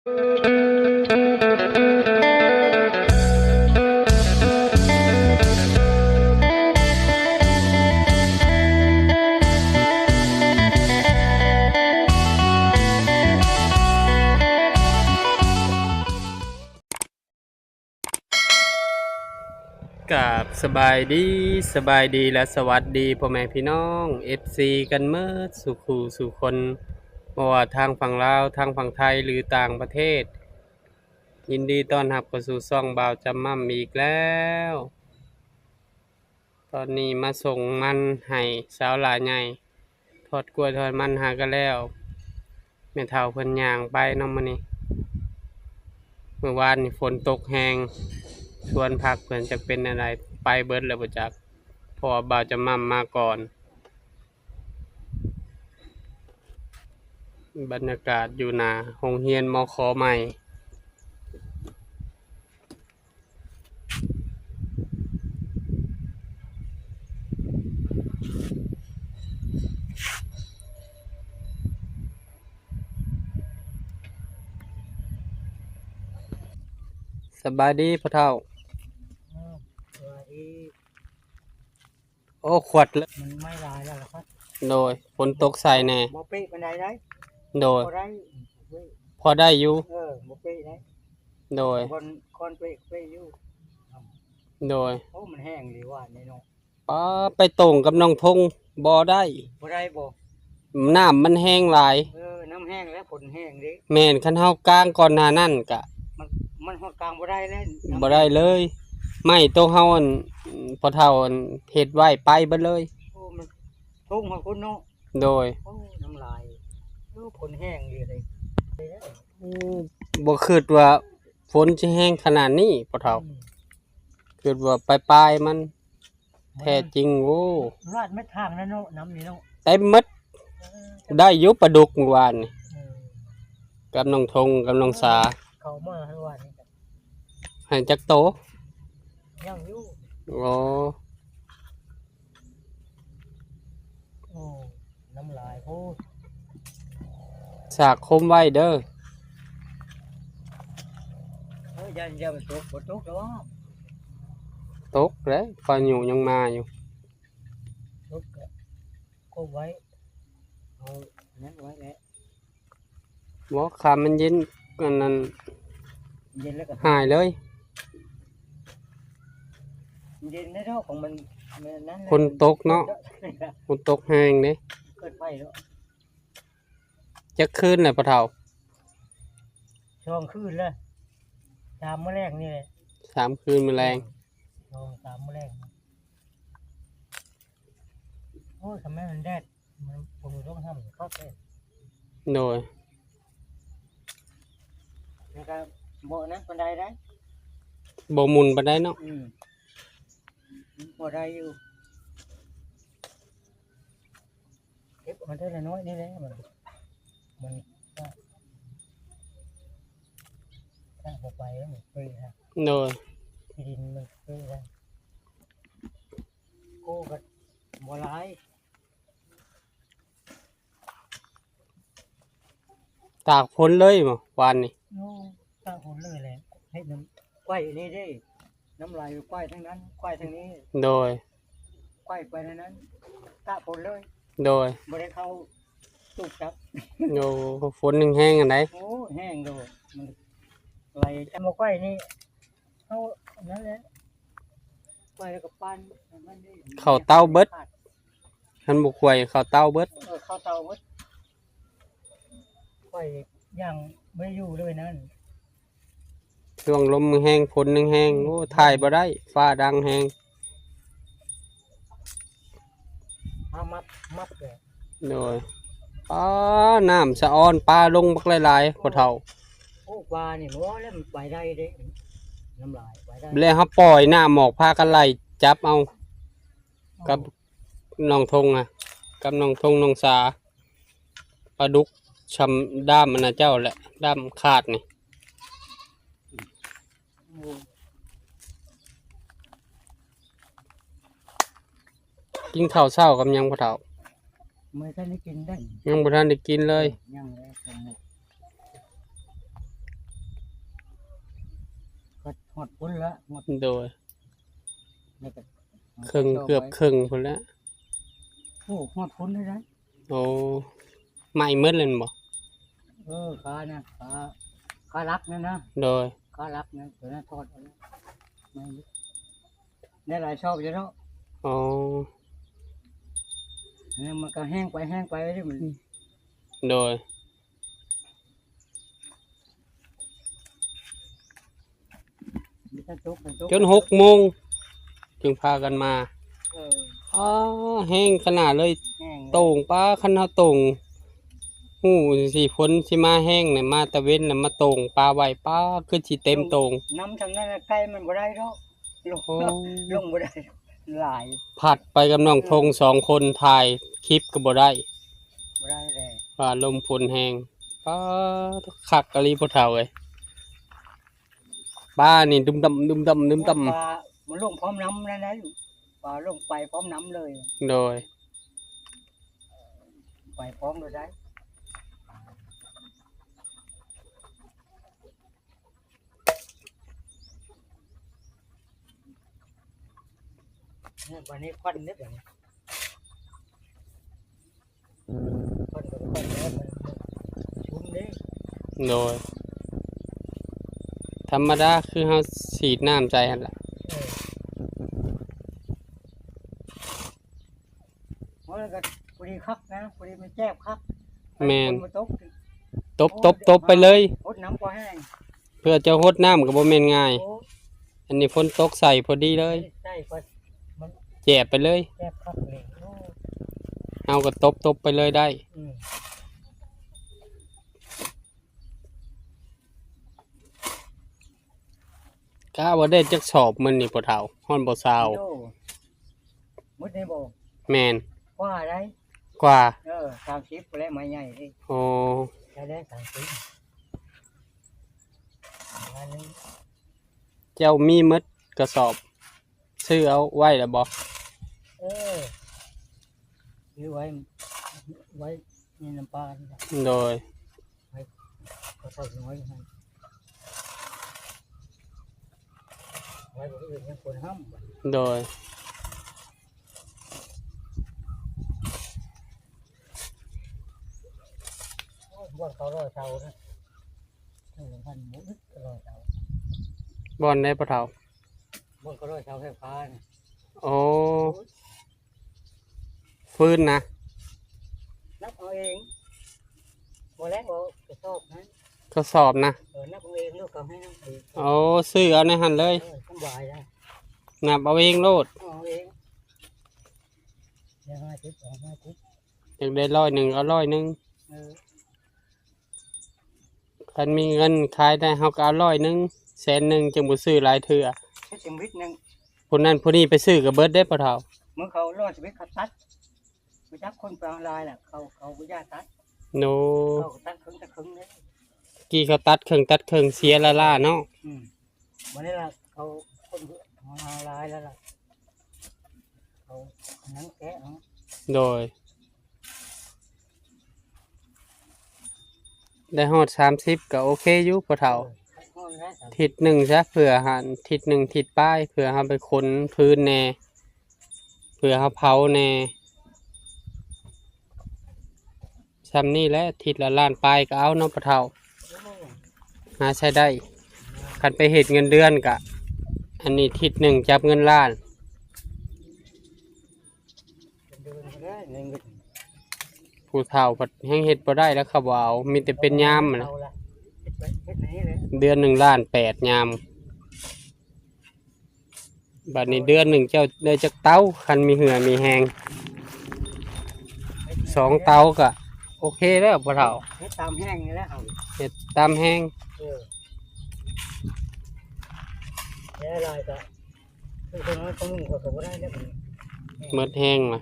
ກາບສະບາຍດີ, ສະບາຍດີ ແລະ ສະຫວັດດີພໍ່ແມ່ພີ່ນ້ອງ ເອັຟຊີ ກັນເໝິດສູ່ຄູ່ສູ່ຄົນ, ບໍ່ວ່າທາງຝັ່ງລາວ, ທາງຝັ່ງໄທ ຫຼື ຕ່າງປະເທດ. ຍິນດີຕ້ອນຮັບເຂົ້າສູ່ຊ່ອງບ່າວຈຳໝ່ຳອີກແລ້ວ. ຕອນນີ້ມາສົ່ງມັນໃຫ້ສາວຫຼ້າໃຫຍ່, ທອດກ້ວຍທອດມັນຫາກະແລ້ວ. ແມ່ເຖົ້າເພິ່ນຍ່າງໄປເນາະມື້ນີ້. ມື້ວານນີ້ຝົນຕົກແຮງ, ສວນຜັກເພິ່ນຈັກເປັນແນວໃດ, ໄປເບິດແລ້ວບໍ່ຈັກ, ເພາະວ່າບ່າວຈຳໝ່ຳມາກ່ອນ. ບັນຍາກາດຢູ່ໜ້າໂຮງຮຽນ ມຂ ໃໝ່. ສະບາຍດີພໍ່ເຖົ້າ. ເອີ ສະບາຍດີ. ໂອ້ ຂວດເລີຍ ມັນໄໝ້ຫຼາຍແລ້ວລະຄັບ. ໂດຍ ຝົນຕົກໃສ່ແດ່. ບໍ່ເປະປານໃດໄດ໋. ໂດຍ ພໍໄດ້ ພໍໄດ້ຢູ່. ເອີ ບໍ່ເປະໄດ໋. ໂດຍ ບ່ອນຄອນເປະເປະຢູ່. ໂດຍ ໂອ້ ມັນແຫ້ງດີວ່ານີ້ເນາະ. ປ້າ ໄປຕົງກັບໜອງທົ່ງບໍ່ໄດ້. ບໍ່ໄດ້ບໍ່? ນ້ຳມັນແຫ້ງຫຼາຍ. ເອີ ນ້ຳແຫ້ງແລ້ວ ຝົນແຫ້ງເດ້. ແມ່ນ, ຄັນເຮົາກາງກ່ອນໜ້ານັ້ນກະ ມັນ ມັນຮອດກາງບໍ່ໄດ້ແລ້ວ. ບໍ່ໄດ້ເລີຍ. ໄມ້ໂຕເຮົາອັນ ພໍ່ເຖົ້າອັນເຮັດໄວ້ໄປເບິດເລີຍ. ໂອ້ ມັນທົ່ງເຮົາພຸ້ນເນາະ. ໂດຍ ໂອ້ ນ້ຳລາຍ. ໂອ້ ຝົນແຫ້ງດີເດ້. ໂອ້ ບໍ່ຄິດວ່າຝົນຊິແຮງຂະໜາດນີ້ພໍ່ເຖົ້າ. ອືມ ຄິດວ່າປາຍໆມັນ. ແທ້ຈິງ. ໂອ້ ລາດແມ່ນທາງນັ້ນເນາະ ນ້ຳນີ້ເນາະ. ເຕັມໝົດ. ເອີ ໄດ້ຢູ່ປາດຸກມື້ວານນີ້. ເອີ ກັບນ້ອງທົງ ກັບນ້ອງສາ. ເອີ ເຂົ້າມາໃຫ້ວານນີ້. ໃຫ້ຈັກໂຕ? ຍັງຢູ່. ໂອ້ ໂອ້ ນ້ຳຫຼາຍໂພດ. ສາກຄົມໄວ້ເດີ. ເອີ ຢ້ານ ຢ້ານມັນຕົກ. ບໍ່ຕົກດອກ. ຕົກແຫຼະ ພາຍຸຍັງມາຢູ່. ຕົກກະຄົມໄວ້. ເອົານັ້ນໄວ້ແຫຼະ. ບໍ່ ຄາມມັນເຢັນ ອັນນັ້ນ ເຢັນແລ້ວກໍຫາຍເລີຍ. ເຢັນແລ້ວເນາະ ຂອງມັນ ມັນນັ້ນແຫຼະ. ຝົນຕົກເນາະ. ຝົນຕົກແຮງເດ້. ເກີດໄຟເນາະ. ຈັກຄືນແລ້ວພໍ່ເຖົ້າ? ສອງຄືນແລ້ວ. ສາມມື້ແລງນີ້ແຫຼະ. ສາມຄືນມື້ແລງ. ສອງສາມມື້ແລງ. ໂອ້ຍ ຄັນແມ່ນມັນແດດ ມັນ ຝົນຕົກຫ້ຳຄັກເດ້. ໂດຍ ແລ້ວກໍບໍ່ນັ້ນປານໃດໄດ໋. ບໍ່ໝຸ່ນປານໃດເນາະ. ອືມ ພໍໄດ້ຢູ່. ເກັບເອົາເທື່ອລະໜ້ອຍນີ້ແຫຼະ ມັນ ມັນ ຖ້າບໍ່ໄປມັນເປີຍ. ໂດຍ ທີ່ດິນມັນເປີຍ. ໂອ້ ກໍບໍ່ຫຼາຍ. ຕາກຝົນເລີຍບໍ່ວານນີ້? ໂອ້ ຕາກຝົນເລີຍແຫຼະ. ເຮັດນ້ຳ ໄກວນີ້ເດ້ ນ້ຳໄຫຼໄກວທາງນັ້ນ ໄກວທາງນີ້. ໂດຍ ໄກວໄປທາງນັ້ນ ຕາກຝົນເລີຍ. ໂດຍ ບໍ່ໄດ້ເຂົ້າຕູບຈັກ. ໂອ້ ຝົນແຮງໆ ອັນໃດ. ໂອ້ ແຮງໂດດ ມັນໄຫຼຈຳບໍ່ໄກວນີ້. ເຂົ້ານັ້ນແຫຼະ ໄກວແລ້ວກໍປັ້ນ ເຂົ້າເຕົາເບິດ. ຄັນບໍ່ໄກວເຂົ້າເຕົາເບິດ. ເອີ ເຂົ້າເຕົາເບິດ. ໄກວຢ່າງບໍ່ຢູ່ເລີຍນັ້ນ. ຊ່ວງລົມແຮງ ຝົນແຮງໆ ໂອ້ ຖ່າຍບໍ່ໄດ້ ຟ້າດັງແຮງ. ມາມັດ ມັດແຫຼະ. ໂດຍ ປາ ນ້ຳສະອອນ ປາລົງບັກຫຼາຍໆ ພໍ່ເຖົ້າ. ໂອ້ ປານີ້ບໍ່ແລ້ວມັນໄປໄດ້ເດ້ ນ້ຳຫຼາຍໄປໄດ້. ແລ້ວເຮົາປ່ອຍນ້ຳອອກ ພາກັນໄລ່ຈັບເອົາ ກັບນ້ອງທົງນະ ກັບນ້ອງທົງ ນ້ອງສາ. ປາດຸກຊ່ຳດ້າມອັນນະເຈົ້າແຫຼະ ດ້າມຂາດນີ້. ກິນເຂົ້າເຊົ້າກັບຫຍັງພໍ່ເຖົ້າ? ບໍ່ທັນໄດ້ກິນໄດ໋. ຍັງບໍ່ທັນໄດ້ກິນເລີຍ. ຍັງເລີຍ. ກໍຮອດພຸ້ນລະ ຮອດ ໂດຍ ແລ້ວກໍເຄິ່ງ ເກືອບເຄິ່ງພຸ້ນລະ. ໂອ້ ຮອດພຸ້ນເລີຍໄດ໋. ໂອ້ ໄໝ້ໝົດແລ້ວແມ່ນບໍ່? ເອີ ຄານະ ຄາ ຄາຫຼັກນັ້ນນະ. ໂດຍ ຄາຫຼັກນັ້ນ ຕົວນັ້ນຖອດອອກແລ້ວ ໄໝ້ໝົດ ໄດ້ຫຼາຍຊອບຢູ່ເນາະ. ອໍ ແລ້ວມັນກໍແຫ້ງໄປ ແຫ້ງໄປເດ້ມັນ. ໂດຍ ມີແຕ່ຕົກ ຕົກ ຈົນຫົກໂມງຈຶ່ງພາກັນມາ. ເອີ ອໍ ແຫ້ງຂະໜາດເລີຍ ແຫ້ງ ໂຕ່ງ ປ້າ ຄັນເຮົາໂຕ່ງຮູ້ຈັ່ງຊີ້ ຝົນຊິມາແຮງນະ ມາແຕ່ເວັນນະ ມາໂຕ່ງປາໄວ້ ປ້າ ຄືຊິເຕັມໂຕ່ງ. ນ້ຳຊ່ຳນັ້ນນະ ໄກ່ມັນບໍ່ໄດ້ດອກ ລົງ ໂອ້ ລົງບໍ່ໄດ້ ຫຼາຍ ພັດໄປກັບນ້ອງ ເອີ ທົງສອງຄົນ ຖ່າຍຄລິບກໍບໍ່ໄດ້ ບໍ່ໄດ້ແລ້ວ ວ່າລົມຝົນແຮງ. ປ້າ ຄັກອີ່ຫຼີພໍ່ເຖົ້າເອີຍ ປານີ້ດຸມດຳ ດຸມດຳ ດຸມດຳ ປາມັນລົງພ້ອມນ້ຳນັ້ນໄດ໋ ປາລົງໄປພ້ອມນ້ຳເລີຍ. ໂດຍ ໄປພ້ອມໂລດໄດ໋. ເອີ ບາດນີ້ຄວັນເດ້ ບາດນີ້ ຄວັນກໍຄວັນແລ້ວ ມັນຊຸມເດ້. ໂດຍ ທຳມະດາຄືເຮົາສີດນ້ຳໃສ່ຫັ້ນລະ. ເອີ ໂອ້ຍ ກໍພໍດີຄັກນະ ພໍດີມັນແຈບຄັກ. ແມ່ນ ຝົນບໍ່ຕົກ ຕົບ ໂອ້ຍ ຕົບ ຕົບໄປເລີຍ ຫົດນ້ຳກໍແຫ້ງ ເພື່ອຈະຫົດນ້ຳກໍບໍ່ແມ່ນງ່າຍ. ໂອ້ ອັນນີ້ຝົນຕົກໃສ່ພໍດີເລີຍ ໃສ່ກໍມັນແຈບໄປເລີຍ ແຈບຄັກເລີຍ. ໂອ້ ເຮົາກໍຕົບ ຕົບໄປເລີຍໄດ້. ອືມ ກະວ່າໄດ້ຈັກສອບມື້ນີ້ພໍ່ເຖົ້າ ຮອດບໍ່ຊາວ? ໂດ ໝົດນີ້ບໍ່? ແມ່ນ ກວ່າໄດ໋ ກວ່າ ເອີ ສາມສິບພຸ້ນແຫຼະ ໄມ້ໃຫຍ່ເດ້. ໂອ້ ໄດ້ ໄດ້ສາມສິບ ປະມານນີ້. ເຈົ້າມີໝົດກະສອບ ຊື້ເອົາໄວ້ແລ້ວບໍ່? ເອີ ຊື້ໄວ້ ໄວ້ໃນນ້ຳປານີ້ລະ. ໂດຍ ໄວ້ ເຂົາເຖົ້ານ້ອຍຫັ້ນ ໄວ້ບໍ່ອື່ນຍັງຄົນຫ້ຳ. ໂດຍ ໂອ້ຍ ບ່ອນເຂົາຮ້ອຍເສົານະ ເອີ ພັນໝູດຮ້ອຍເສົາ. ບ່ອນໃດພໍ່ເຖົ້າ? ບ່ອນເຂົາຮ້ອຍເສົາໄຟຟ້ານະ. ໂອ້ ຟືນນະ ນັບເອົາເອງ ບໍ່ແລ້ວເອົາກະສອບນະ ກະສອບນະ. ເອີ ນັບເອົາເອງ ລູກເຂົາໃຫ້ນັບເອງ. ໂອ້ ຊື້ເອົາໃນຫັ້ນເລີຍ. ເອີ ສະບາຍໄດ໋ ນັບເອົາເອງໂລດ ເອົາເອງ. ຢາກໄດ້ຮ້ອຍໜຶ່ງເອົາຮ້ອຍໜຶ່ງ. ເອີ ຄັນມີເງິນຂາຍໄດ້ເຮົາກໍເອົາຮ້ອຍໜຶ່ງ ແສນໜຶ່ງ ຈຶ່ງບໍ່ຊື້ຫຼາຍເທື່ອ. ເຮັດຈັ່ງວິດໜຶ່ງ ຜູ້ນັ້ນຜູ້ນີ້ໄປຊື້ກໍເບິດເດ້ພໍ່ເຖົ້າ. ມື້ເຂົາຮ້ອຍສິບເອັດເຂົາຕັດ ຮູ້ຈັກຄົນໄປເອົາຫຼາຍລະ ເຂົາ ເຂົາບໍ່ຢາກຕັດ. ໂນ ເຂົາກໍຕັດເຄິ່ງຕັດເຄິ່ງເດ້. ກີ້ເຂົາຕັດເຄິ່ງຕັດເຄິ່ງ ເສຍລ້າໆເນາະ. ອືມ ບັດນີ້ລະ ເຂົາຄົນເອົາຫຼາຍແລ້ວລະ ເຂົານັ້ນແກະເນາະ. ໂດຍ ໄດ້ຮອດສາມສິບກໍໂອເຄຢູ່ພໍ່ເຖົ້າ. ເອີ ທິດໜຶ່ງຊະ ເພື່ອຫັ້ນ ທິດໜຶ່ງທິດປາຍ ເພື່ອເຮົາໄປຂົນຟືນແດ່ ເພື່ອເຮົາເຜົາແດ່. ຊ່ຳນີ້ແຫຼະ ທິດລະລ້ານປາຍກໍເອົາເນາະພໍ່ເຖົ້າ ໂອ້ ຫາໃຊ້ໄດ້. ຄັນໄປເຮັດເງິນເດືອນກະ ອັນນີ້ທິດໜຶ່ງຈັບເງິນລ້ານ. ເປັນເດືອນກໍໄດ້ເງິນ ຜູ້ເຖົ້າພັດແຮ່ງເຮັດບໍ່ໄດ້ແລ້ວ ເຂົາບໍ່ເອົາ ມີແຕ່ເປັນຍາມຫັ້ນແຫຼະ. ເອົາລະ ເຮັດໄປ ເຮັດໃນນີ້ແຫຼະ ເດືອນໜຶ່ງລ້ານແປດຍາມ. ບັດນີ້ເດືອນໜຶ່ງເຈົ້າໄດ້ຈັກເຕົາ? ຄັນມີເຫື່ອມີແຮງ ສອງເຕົາກະໂອເຄແລ້ວພໍ່ເຖົ້າ. ເຮັດຕາມແຮງນີ້ແຫຼະ ເຮົາເຮັດຕາມແຮງ. ເອີ ແຕ່ຫຼາຍກະຄືຄົນນ້ອຍຄົນໜຶ່ງເຂົາກໍບໍ່ໄດ້ແລ້ວບັດນີ້ ໝົດແຮງລະ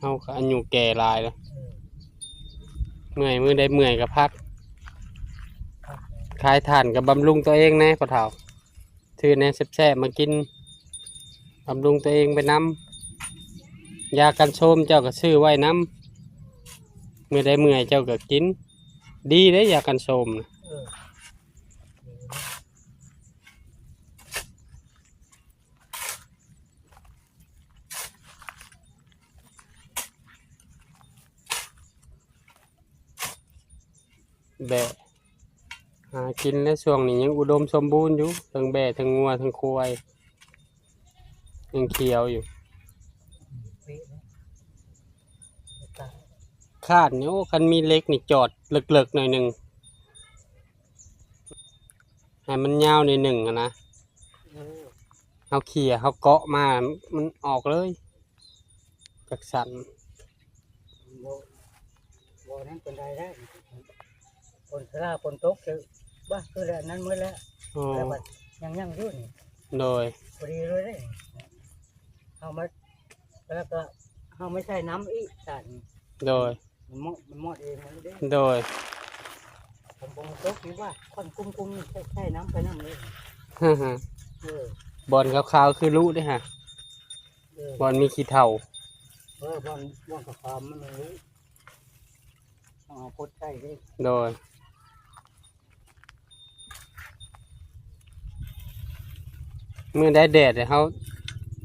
ເຮົາກະອາຍຸແກ່ຫຼາຍລະ. ເອີ ເມື່ອຍ ມື້ໃດເມື່ອຍກະພັກ ພັກແລ້ວ ຂາຍຖ່ານກະບຳລຸງຕົວເອງແດ່ພໍ່ເຖົ້າ. ຊື້ແນວແຊບໆມາກິນ ບຳລຸງຕົວເອງໄປນຳ. ຢາກັນໂຊມເຈົ້າກໍຊື້ໄວ້ນຳ ມື້ໃດເມື່ອຍເຈົ້າກໍກິນ. ດີເດ້ຢາກັນໂຊມນະ. ເອີ ດີນະ. ແບ້ ຫາກິນແລ້ວ ຊ່ວງນີ້ຍັງອຸດົມສົມບູນຢູ່ ທັງແບ້ ທັງງົວ ທັງຄວາຍ ຍັງຂຽວຢູ່. ຄາດນີ້ ໂອ້ ຄັນມີເຫຼັກນີ້ຈອດເລິກໆໜ້ອຍໜຶ່ງ ໃຫ້ມັນຍາວໜ້ອຍໜຶ່ງຫັ້ນນະ. ເອີ ເຮົາເຂ້ຍ ເຮົາເກາະມາ ມັນອອກເລີຍ ຈັກຊັ້ນ. ບໍ່ ບໍ່ນັ້ນປານໃດໄດ໋. ຝົນ ຖ້າຝົນຕົກຄື ບາ ຄືແລ້ວນັ້ນໝົດແລ້ວ. ອໍ ແລ້ວບັດຍັງ ຍັງຢູ່ນີ້. ໂດຍ ພໍດີເລີຍເດ້. ເຮົາມາ ແລ້ວກໍເຮົາມາໃສ່ນ້ຳອີກ ສານ. ໂດຍ ມັນໝົດ ມັນໝົດເອງມັນເດ້. ໂດຍ ຄັນຝົນຕົກນີ້ວ່າ ຄວັນກຸ້ມໆ ໃສ່ ໃສ່ນ້ຳໄປນຳເລີຍ. ເອີ ບ່ອນຂາວໆຄືລຸເດ້ຫະ. ເອີ ບ່ອນມີຂີ້ເຖົ້າ. ເອີ ບ່ອນ ບ່ອນຂາວໆມັນລຸ ເອົາພົດໃສ່ເດ້. ໂດຍ ມື້ໃດແດດເຮົາ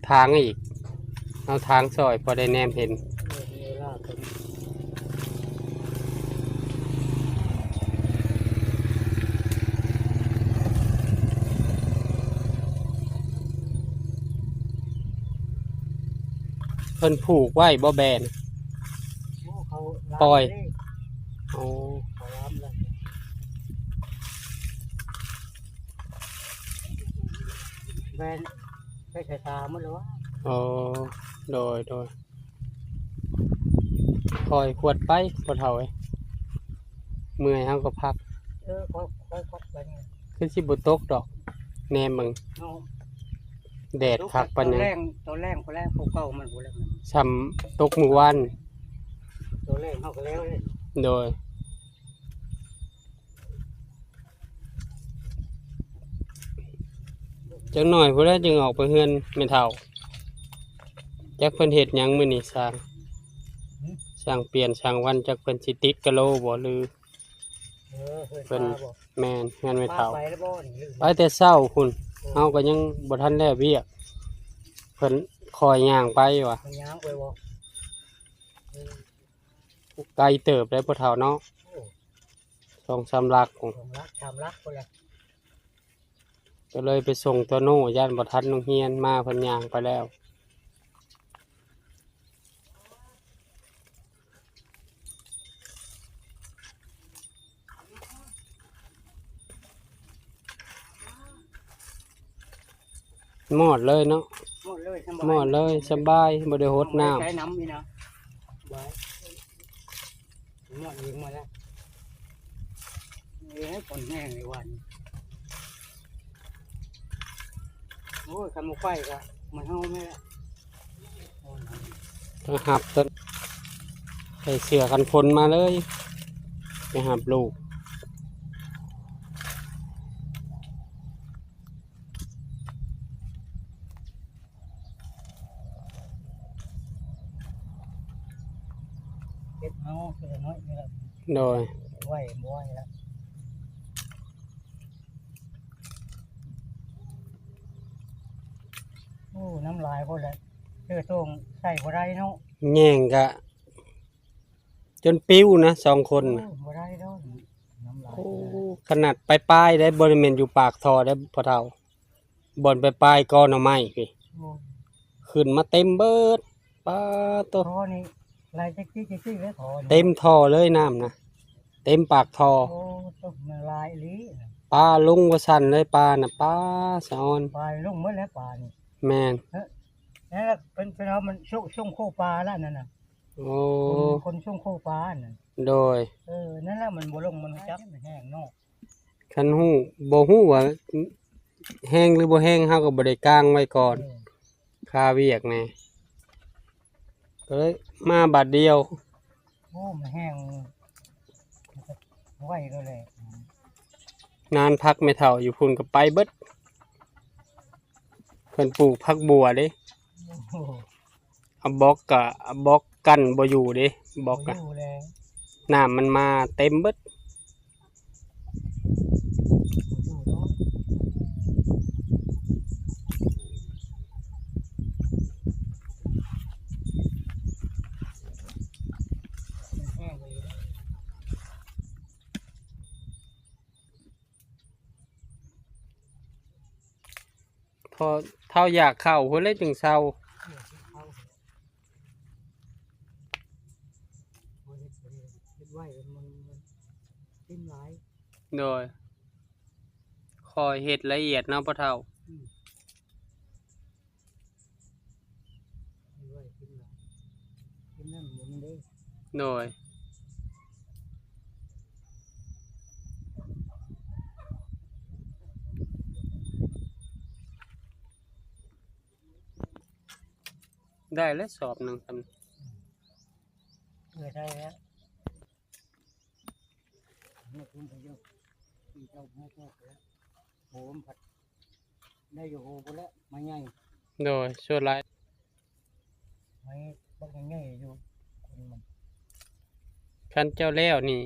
ຖາງອີກ ເຮົາຖາງຊ່ອຍ ພໍໄດ້ແນມເຫັນ. ເອີ ມີເວລາເພິ່ນ ເພິ່ນຜູກໄວ້ບໍ່ແບນ? ໂອ້ ເຂົາລາມ ປ່ອຍເດ້. ໂອ້ ເຂົາລາມແລ້ວ ແບນ ໄປໃສ່ຕາໝົດແລ້ວວະ. ອໍ ໂດຍ ໂດຍ ຄ່ອຍຂວດໄປພໍ່ເຖົ້າເອີຍ ເມື່ອຍເຮົາກໍພັກ. ເອີ ຄ່ອຍ ຄ່ອຍຂວດໄປນີ້ ຄືຊິບໍ່ຕົກດອກ ແນມເບິ່ງ ເນາະ ແດດຄັກປານຫຍັງ. ຕອນແລງ ຕອນແລງພຸ້ນແຫຼະ ພູເກົ່າມັນພຸ້ນແຫຼະ ສ່ຳຕົກມື້ວານ. ຕອນແລງເຮົາກໍແລ້ວເດ້. ໂດຍ ຈັກໜ້ອຍພຸ້ນແຫຼະຈຶ່ງອອກໄປເຮືອນແມ່ເຖົ້າ. ຈັກເພິ່ນເຮັດຫຍັງມື້ນີ້ ຊ່າງ ຊ່າງປ່ຽນ ຊ່າງວັນ ຈັກເພິ່ນຊິຕິດກະໂລບໍ່ ຫຼື ເອີ ເພິ່ນ ເພິ່ນ ແມ່ນ ເຮືອນແມ່ເຖົ້າ. ໄປແລ້ວບໍ່ນີ້? ໄປແຕ່ເຊົ້າພຸ້ນ. ເອີ ເຮົາກໍຍັງບໍ່ທັນແລ້ວວຽກ ເພິ່ນຄ່ອຍຍ່າງໄປວ່າ. ເພິ່ນຍ່າງໄປບໍ່? ເອີ ໄກເຕີບເດ້ພໍ່ເຖົ້າເນາະ. ໂອ້ ສອງສາມຫຼັກ ສອງຫຼັກສາມຫຼັກພຸ້ນແຫຼະ. ກໍເລີຍໄປສົ່ງໂຕໂນ່ ຢ້ານບໍ່ທັນໂຮງຮຽນ ມາເພິ່ນຍ່າງໄປແລ້ວ. ມອດເລີຍເນາະ. ມອດເລີຍ ສະບາຍ ມອດເລີຍ ສະບາຍ ບໍ່ໄດ້ຫົດນ້ຳ ບໍ່ໄດ້ໃຊ້ນ້ຳອີກນະ. ສະບາຍ ມອດອີກມາແລ້ວ. ເອີຍ ຝົນແຮງໃນວັນ. ໂອ້ຍ ຄັນບໍ່ໄປກໍມັນເຮົາແມ່ນແຫຼະ. ໄປຮັບຕົ້ນ ໃສ່ເສື້ອກັນຝົນມາເລີຍ ໄປຮັບລູກ. ເກັບເອົາທີລະໜ້ອຍນີ້ແຫຼະ. ໂດຍ ໄຫວບໍ່ໄຫວລະ. ໂອ້ ນ້ຳຫຼາຍໂພດແຫຼະ ເສື້ອໂຕ່ງໃສ່ບໍ່ໄດ້ເນາະ. ແຍ່ງກະຈົນປິວນະ ສອງຄົນນະ. ໂອ້ ບໍ່ໄດ້ດອກ ນ້ຳຫຼາຍ. ໂອ້ ຂະໜາດປາຍໆໄດ໋ ບໍ່ໄດ້ແມ່ນຢູ່ປາກທໍ່ໄດ໋ພໍ່ເຖົ້າ. ບ່ອນໄປປາຍກໍໜໍ່ໄມ້ພີ້ ໂອ້ ຂຶ້ນມາເຕັມເບີດ. ປາໂຕ ທໍ່ນີ້ໄຫຼຈັກຈີ້ໆເລີຍ ທໍ່ນີ້ ເຕັມທໍ່ເລີຍ ນ້ຳນະ ເຕັມປາກທໍ່. ໂອ້ ໂຕມັນຫຼາຍອີ່ຫຼີ. ປາລົງວ່າຊັ້ນເລີຍ ປານະ ປາສະອອນ ປາລົງໝົດແລ້ວ ປານີ້. ແມ່ນ ເອີ ນັ້ນລະ ເປັນ ເປັນເອົາມັນ ຊົງ ຊົງໂຄປາລະນັ້ນນະ. ໂອ້ ຄົນ ຄົນຊົງໂຄປານັ້ນ. ໂດຍ ເອີ ນັ້ນລະ ມັນບໍ່ລົງ ມັນຮູ້ຈັກ ມັນແຫ້ງເນາະ. ຄັນຮູ້ ບໍ່ຮູ້ວ່າແຮງຫຼືບໍ່ແຮງ ເຮົາກໍບໍ່ໄດ້ກາງໄວ້ກ່ອນ ເອີ ຄາວຽກແດ່ ກໍເລີຍມາບາດດຽວ. ໂອ້ ມັນແຫ້ງໄວໂລດແຫຼະ. ນານຜັກແມ່ເຖົ້າຢູ່ພຸ້ນກໍໄປເບິດ ເພິ່ນປູກຜັກບົ່ວເດ້. ໂອ້ ເອົາບລັອກກະ ເອົາບລັອກກັ້ນບໍ່ຢູ່ເດ້ ບລັອກກະ ບໍ່ຢູ່ແລ້ວ ນ້ຳມັນມາເຕັມເບິດ ບໍ່ຢູ່ແລ້ວ. ມັນແຫ້ງໄປແລ້ວ. ພໍເຖົ້າຢາກເຂົ້າພຸ້ນແຫຼະຈຶ່ງເຊົາ. ເອີ ເຮັດເຂົ້າ ບໍ່ເຮັດ ເຮັດໄວ້ມັນ ມັນກິນຫຼາຍ. ໂດຍ ຂ້ອຍເຮັດລະອຽດເນາະພໍ່ເຖົ້າ. ອືມ. ໂດຍ ໄດ້ແລ້ວສອບໜຶ່ງສ່ຳ ເອີ ໄດ້ແລ້ວ. ໂອ້ ມັນພັດໄດ້ຢູ່ໂຫພຸ້ນແຫຼະ ໄມ້ໃຫຍ່. ໂດຍ ສ່ວນຫຼາຍໄມ້ບັກໃຫຍ່ຢູ່ຄົນມັນ. ຄັນເຈົ້າແລ້ວນີ້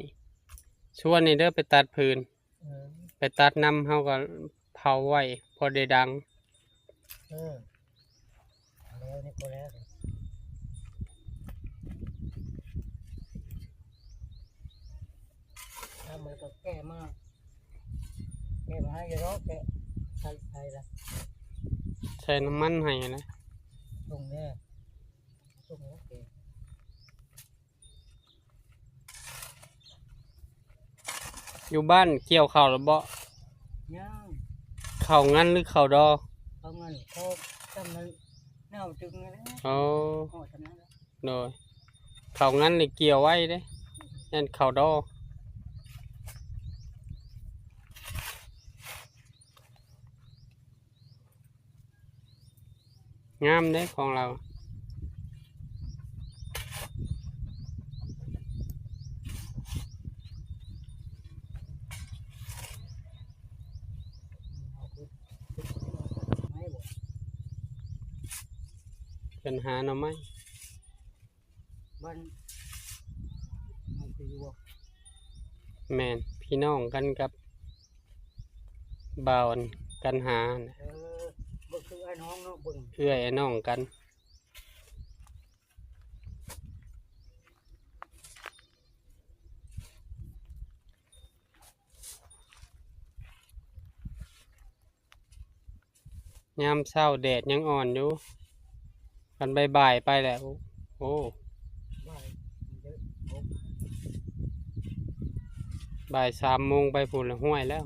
ຊວນນີ້ເດີ ໄປຕັດຟືນ. ເອີ ໄປຕັດນຳ ເຮົາກໍເຜົາໄວ້ ພໍໄດ້ດັງ. ເອີ ແລ້ວນີ້ກໍແລ້ວ ທຳແລ້ວກໍແກະມາ ແກະມາໃຫ້ຢູ່ດອກ ແກະໃສ່ ໃສ່ລະ ໃສ່ນ້ຳມັນໃຫ້ນະ ສົ່ງແດ່ ສົ່ງແດ່. ຢູ່ບ້ານກ່ຽວເຂົ້າແລ້ວບໍ່? ຍັງ. ເຂົ້າງັນ ຫຼື ເຂົ້າດໍ? ເຂົ້າງັນ ເຂົ້າຈຳນັ້ນ ແນວຈຶ່ງນັ້ນແຫຼະ. ອໍ ເຂົ້າຈຳນັ້ນແຫຼະ. ໂດຍ ເຂົ້າງັນນີ້ກ່ຽວໄວເດ້ ອືມ ຢ້ານເຂົ້າດໍ. ງາມເດ້ຂອງລາວ. ເພິ່ນຫາໜໍ່ໄມ້. ບ້ານ ມັນຄືຢູ່ບໍ່? ແມ່ນ ພີ່ນ້ອງກັນກັບບ່າວອັນກັນຫາຫັ້ນແຫຼະ. ເອີ ເບິ່ງຄືອ້າຍນ້ອງເນາະ ເບິ່ງ ເອື້ອຍອ້າຍນ້ອງກັນ. ຍາມເຊົ້າແດດຍັງອ່ອນຢູ່ ຄັນບ່າຍໆໄປແລ້ວ ໂອ້ ບ່າຍ ບ່າຍສາມໂມງໄປພຸ້ນລະ ຫ້ວຍແລ້ວ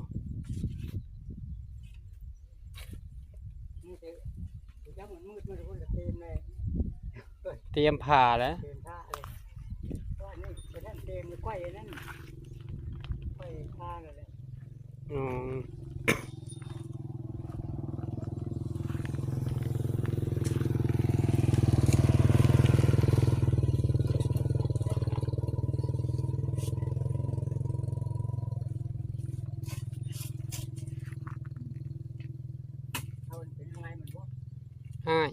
ຕຽມຜ້າແລ້ວ. ອືມ ອ້າຍ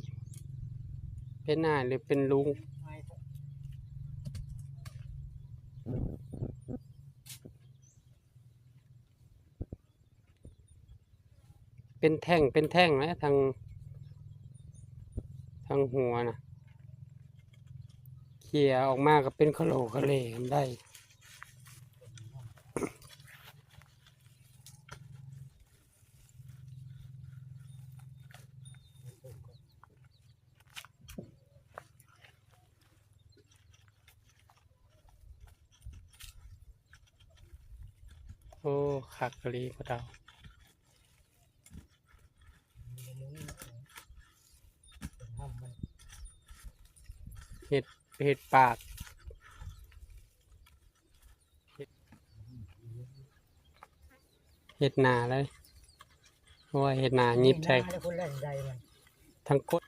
ເປັນອ້າຍ ຫຼື ເປັນລຸງ? ເປັນແທ່ງເປັນແທ່ງແຫຼະ ທາງ ທາງຫົວນະ ເຂ້ຍອອກມາກໍເປັນຂະໂຫຼຂະເຫຼໄດ້. ໂອ້ ຄັກອີ່ຫຼີພໍ່ເຖົ້າ ເຮັດ ເຮັດປາກ. ເຮັດໜ້າເລີຍ ໂອ້ຍ ເຮັດໜ້າຫຍິບໃສ່ ທັງກົດ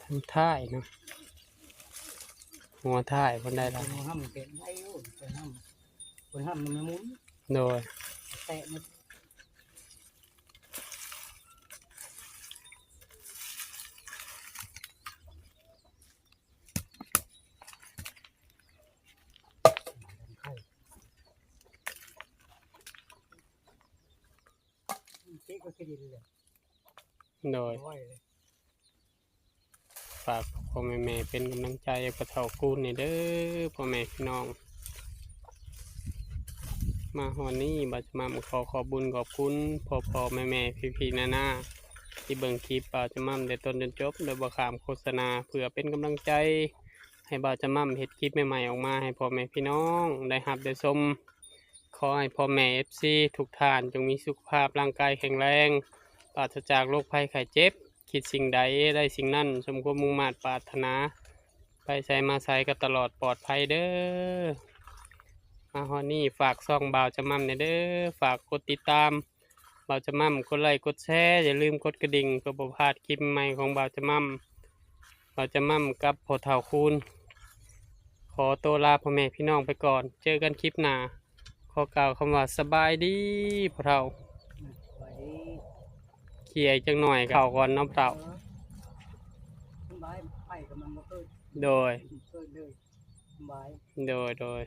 ທັງທ້າຍເນາະ ຫົວທ້າຍເພິ່ນໄດ້ລະ ຫົວຫ້ຳເປັນໄດ້ຢູ່ ເພິ່ນຫ້ຳ ເພິ່ນຫ້ຳມັນໝູນ ໂດຍ ແຕະມັນ. ໂດຍ ຝາກພໍ່ໆແມ່ໆເປັນກຳລັງໃຈໃຫ້ພໍ່ເຖົ້າກູນແດ່ເດີ ພໍ່ແມ່ພີ່ນ້ອງ. ມາຮອດນີ້ ບ່າວຈະໝ່ຳຂໍຂອບບຸນຂອບຄຸນພໍ່ໆແມ່ໆ ພີ່ໆນ້າໆ ທີ່ເບິ່ງຄລິບບ່າວຈະໝ່ຳແຕ່ຕົ້ນຈົນຈົບ ໂດຍບໍ່ຂ້າມໂຄສະນາ ເພື່ອເປັນກຳລັງໃຈໃຫ້ບ່າວຈະໝ່ຳເຮັດຄລິບໃໝ່ໆອອກມາໃຫ້ພໍ່ແມ່ພີ່ນ້ອງໄດ້ຮັບໄດ້ຊົມ. ຂໍໃຫ້ພໍ່ແມ່ເອັຟຊີທຸກທ່ານຈົ່ງມີສຸຂະພາບຮ່າງກາຍແຂງແຮງ ປາສຈາກໂລກໄພໄຂ້ເຈັບ ຄິດສິ່ງໃດໄດ້ສິ່ງນັ້ນ ສົມຄວາມມຸ່ງມາດປາດຖະໜາ ໄປໃສມາໃສກໍຕະຫຼອດປອດໄພເດີ້. ມາຮອດນີ້ຝາກຊ່ອງບ່າວຈະໝ່ຳແດ່ເດີ້ ຝາກກົດຕິດຕາມບ່າວຈະໝ່ຳ ກົດໄລກົດແຊ ຢ່າລືມກົດກະດິ່ງ ເພື່ອບໍ່ພາດຄລິບໃໝ່ຂອງບ່າວຈະໝ່ຳ. ບ່າວຈະໝ່ຳກັບພໍ່ເຖົ້າຄູນ ຂໍໂຕລາພໍ່ແມ່ພີ່ນ້ອງໄປກ່ອນ ເຈີກັນຄລິບໜ້າ. ຂໍກ່າວຄຳວ່າສະບາຍດີພໍ່ເຖົ້າ. ສະບາຍດີ. ເຂົ້ຍຈັກໜ້ອຍເຂົ້າກ່ອນເນາະພໍ່ເຖົ້າ. ເອີ ສະບາຍ ໄປກໍມັນບໍ່ເກີດ. ໂດຍ ເກີດເລີຍ. ສະບາຍ. ໂດຍ ໂດຍ.